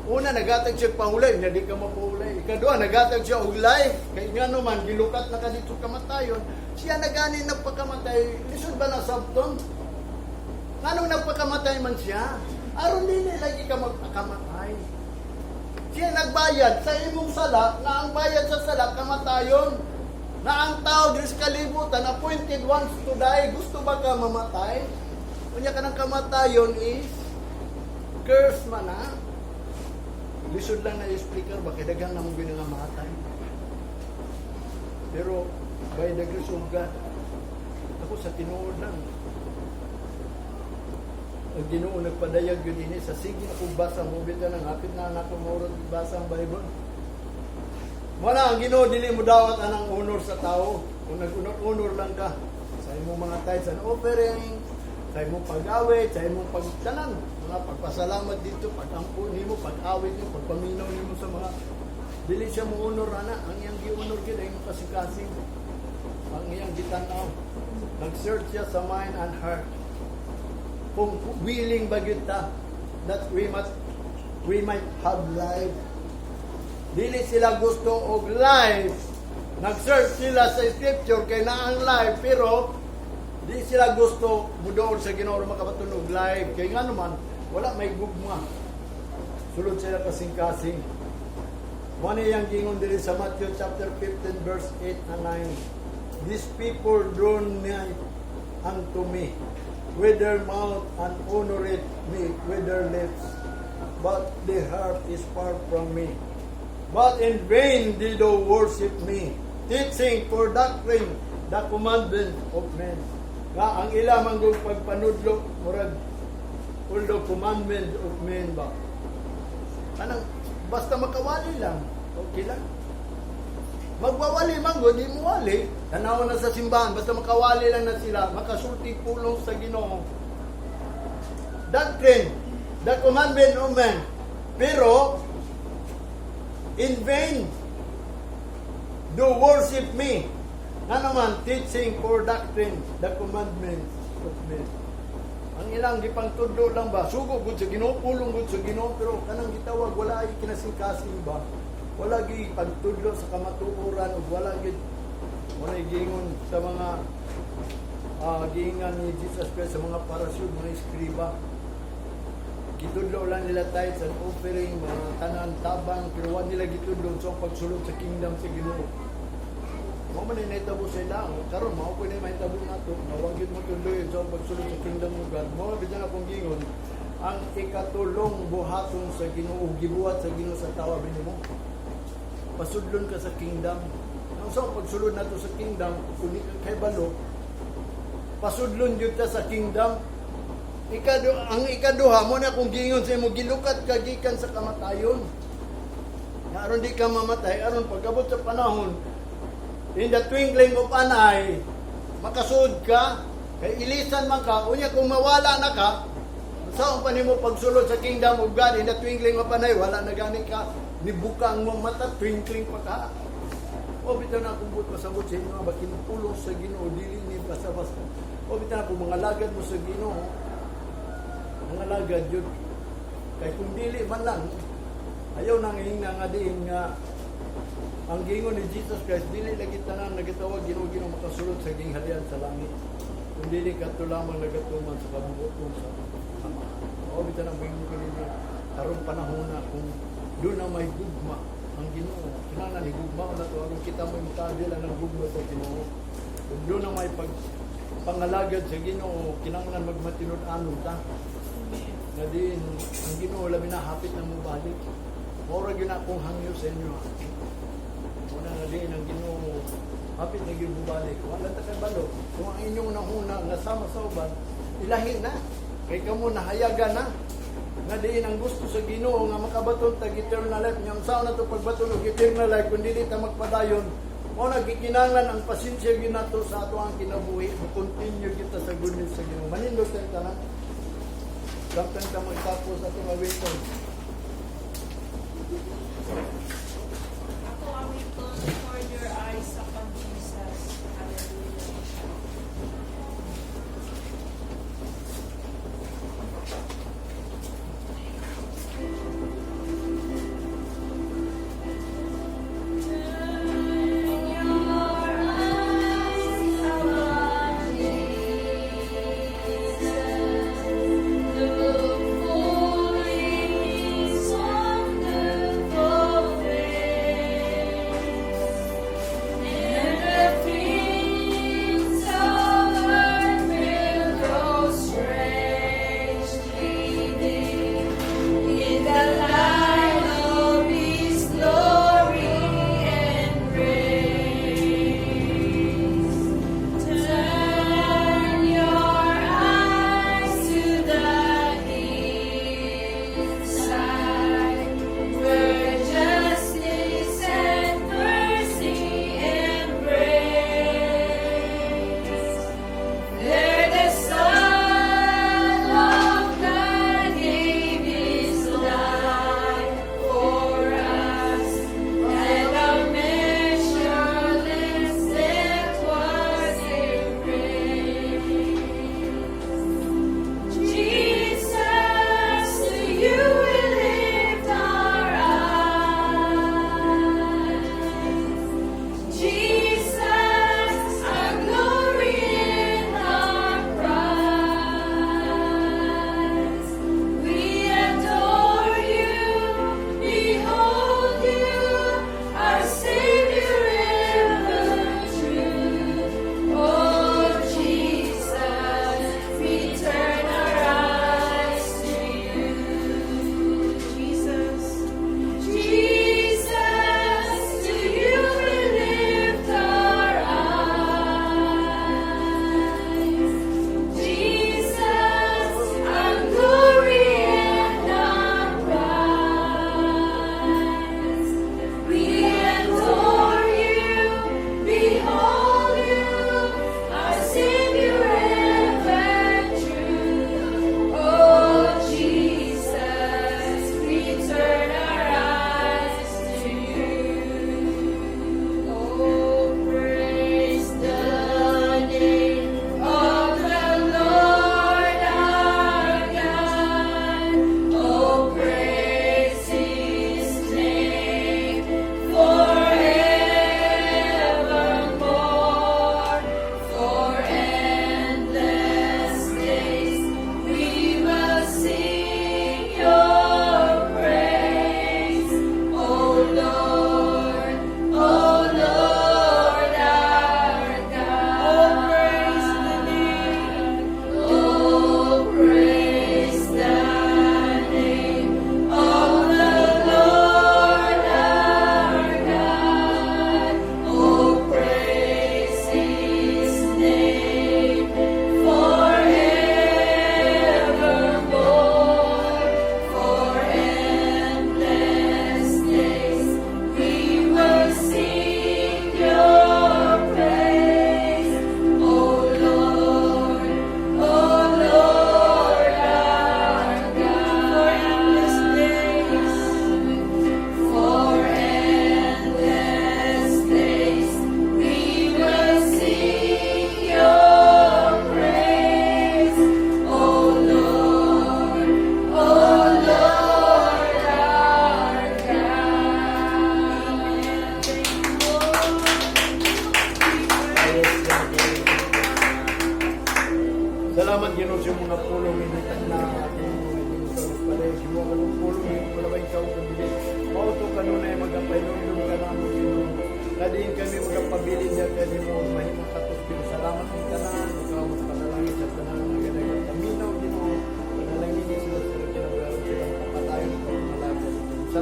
Una, nagatag siya pahulay, nga di ka mapahulay. Ikaduha, nagatag siya og life. Kay nga naman, gilukat na ka dito kamatayon. Siya na gani nagpakamatay. Lisod ba na sabton? Nganong nagpakamatay man siya? Aron dili lagi ka magpakamatay. Siya nagbayad sa imong sala, na ang bayad sa sala, kamatayon. Na ang tao diri sa kalibutan, appointed once to die. Gusto ba ka mamatay? Unya ka ng kamatayon is curse man na. Lisod lang na i-explicar ba, kay daghan na mong nga matay. Pero by the grace of God, ako sa tinuod lang, ang Ginoo nagpadayag yun ini sa sige ako basa mo bitaw nang hapit na anak ko maurot basa ang Bible. Wala ang Ginoo, dili mo dawat anang honor sa tao. Kung nag-honor lang ka sa imong mga tithes and offering, sa imong pag-awit, sa imong pagtanan, mga pagpasalamat dito, pag-ampo nimo, pag-awit nimo, pagpaminaw nimo sa mga, dili siya mo honor ana, ang iyang gi-honor gyud ay imong kasing-kasing. Ang iyang gitan-aw. Nag-search siya sa mind and heart. Kung willing ba gyud ta that we might have life. Dili sila gusto og life. Nag-search sila sa scripture kay naa ang life, pero di sila gusto mudool sa Ginoo aron makabaton og life. Kay nga naman wala may gugma. Sulod sila kasing-kasing. Mao ni iyang gingon diri sa Matthew chapter 15 verse 8 and 9. "These people draw nigh unto me with their mouth and honor it me with their lips, but the heart is far from me. But in vain did they worship me, teaching for doctrine the commandment of men." Nga ang ila manggug pagpanudlo murag all the commandment of men ba. Kanang basta makawali lang, okay lang. Magwawali man gud, di mo wali. Tanaw na sa simbahan, basta makawali lang na sila, makasulti pulong sa Ginoo. Doctrine, the commandment of men. Pero, "in vain do worship me." Nga naman, "teaching for doctrine, the commandments of men." Ang ilang gipangtudlo lang ba, sugo gud sa Ginoo, pulong gud sa Ginoo, pero kanang gitawag wala ay kinasing-kasing ba. Wala gi pagtudlo sa kamatuoran ug wala gid, wala giingon sa mga giingan ni Jesus Christ sa mga Parasyo, mga eskriba. Gitudlo lang nila tithes and offering, mga tanan tabang, pero wala nila gitudlo sa pagsulod sa kingdom sa Ginoo. Mao man ay nahitabo sa ila. Karon mao ko na mahitabo nato nga wa gyud mo tudloy sa pagsulod sa kingdom of God. Mao bisan akong gingon, ang ikatulong buhaton sa Ginoo, gibuhat sa Ginoo sa tawo mo. Pasudlon ka sa kingdom. Ang sa pagsulod nato sa kingdom, kung di ka kay balo, pasudlon gyud ta sa kingdom. Ang ikaduha mo na kung giingon sa imo, gilukat ka gikan sa kamatayon. Na aron di ka mamatay, aron pagabot sa panahon, in the twinkling of an eye, makasud ka, kay ilisan man ka, unya kung mawala na ka, saan pa nimo pagsulod sa kingdom of God in the twinkling of an eye, wala na gani ka, nibuka ang mong mata, twinkling pa ka. O bitaw na akong buot pasabot sa inyo, bakin pulong sa Ginoo dili ni basta-basta. O bitaw na kung mangalagad mo sa Ginoo, mangalagad yun. Kay kung dili man lang, ayaw nang hingna nga diin nga ang gingon ni Jesus Christ, dili lagi tanan nagatawag "Ginoo, Ginoo" makasulod sa gingharian sa langit. Kung dili kadto lamang nagatuman sa kabubut-on sa Ama. O bitaw nang bingon ko ninyo, karong panahon na kung doon na may gugma ang Ginoo, kinahanglan higugma na to aron kita mo makadila ng gugma sa Ginoo. Kung doon na may pag pangalagad sa Ginoo, kinahanglan magmatinud-anon ta. Nga diin ang Ginoo labi na hapit na mo balik. Mao ra gyud na akong hangyo sa inyo. Una nga diin ang Ginoo hapit na gyud mobalik. Wala ta kay balo. Kung ang inyong nahuna nga sama sa uban, ilahi na. Kay kamo nahayagan na. Nga diin ang gusto sa Ginoo nga makabaton tag eternal life. Nya unsaon na to pagbaton og eternal life kung dili ta magpadayon? Mao na gikinahanglan ang pasensya gyud nato sa ato ang kinabuhi. Mo-continue kita sa goodness sa Ginoo. Manindot tayo tanan. Samtang ta magtapos atong awiton. Ako awiton, "Turn Your Eyes Upon Jesus." Hallelujah. Turn your eyes upon Jesus. Look full in His wonderful face.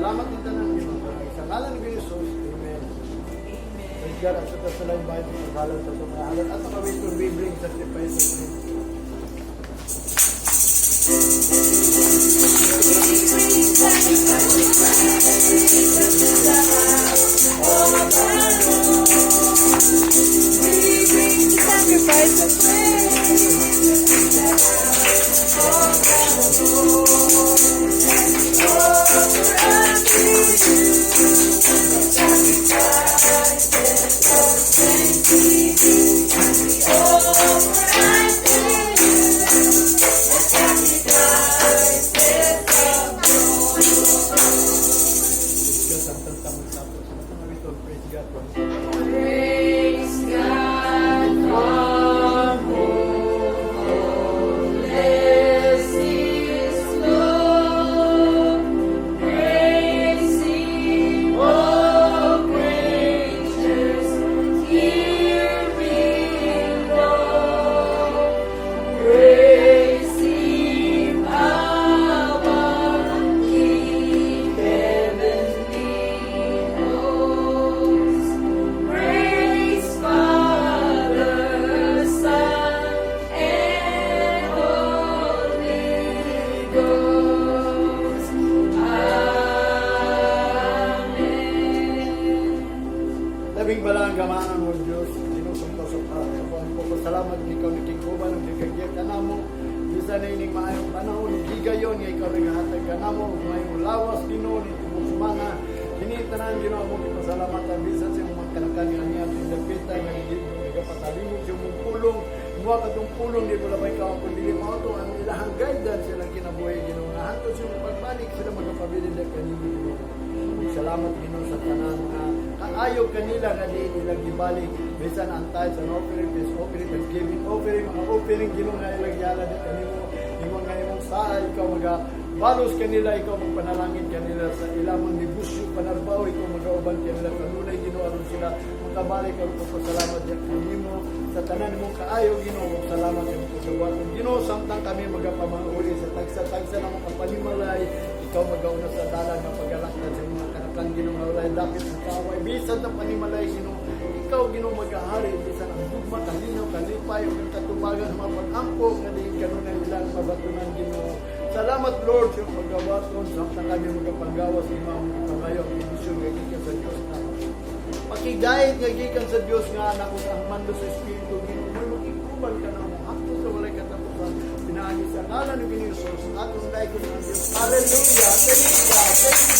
Salamat din tanan, Ginoo. Sa ngalan ni Jesus. Amen. Amen. Praise God. At sa lain bahay sa paghalad sa itong mga halad. At ang kawitong we bring sacrifice of praise. We bring sacrifice of praise. Offer unto you sacrifices of thanksgiving. We offer unto you the sacrifices of joy. Praise God. Samtang tamang tapos. At ang kawitong praise God. Praise God from whom all blessings flow. Praise Him, all creatures here below. Praise Him above, ye heavenly hosts. Praise Father, Son, and Holy Ghost. Amen. Labing balaan gamanan mo Diyos, Ginoo sa para sa po salamat nga ikaw nakikuban ug nagagya kanamo bisan na ining maayong panahon ug higayon nga ikaw nagahatag kanamo ug maayong lawas, Ginoo, ni tibok sumana. Kini tanan, Ginoo, among gipasalamatan bisan sa imong mga kanakan nga niya atong dapita nga nagapatalingog sa imong pulong. Muha katong pulong di mo labay ka kung dili mao to ang ilahang guidance silang kinabuhi, Ginoo, nga hangtod sa imong pagbalik sila magapabilin na kanimo, Ginoo. Ug salamat, Ginoo, sa tanan nga kaayo kanila nga di nila gibalik bisan ang tithes and offering, peace offering, thanksgiving offering, mga offering, Ginoo, nga ilang gihalad kanimo. Ingon nga imong saa ikaw maga balos kanila, ikaw magpanalangin kanila sa ilang negosyo, panarbaho, ikaw magauban kanila kanunay, Ginoo, aron sila makabalik aron pagpasalamat diya kanimo sa tanan mong kaayo, Ginoo. Ug salamat sa imong paggawaton, Ginoo, samtang kami magapamanguli sa tagsa-tagsa ng mga panimalay. Ikaw magauna sa dalan nga pagalaktan sa mga kanakan, Ginoo, nga walay dapit ang kaaway bisan sa panimalay, Ginoo. Ikaw, Ginoo, magahari bisan ang gugma, kalinaw, kalipay ug ang katubagan sa mga pag-ampo nga diin kanunay ilang mabatunan, Ginoo. Salamat, Lord, sa iyong paggawaton samtang kami magapanggawas sa imong ipangayo ang bendisyon nga gikan sa Dios na pakigayad nga gikan sa Dios nga anak ug ang mando sa Espiritu, Ginoo, may makikuban ka namo hangtod sa walay katapusan pinaagi sa ngalan ni Ginoo Jesus atong daigong ang Dios. Hallelujah. Praise God. Thank you.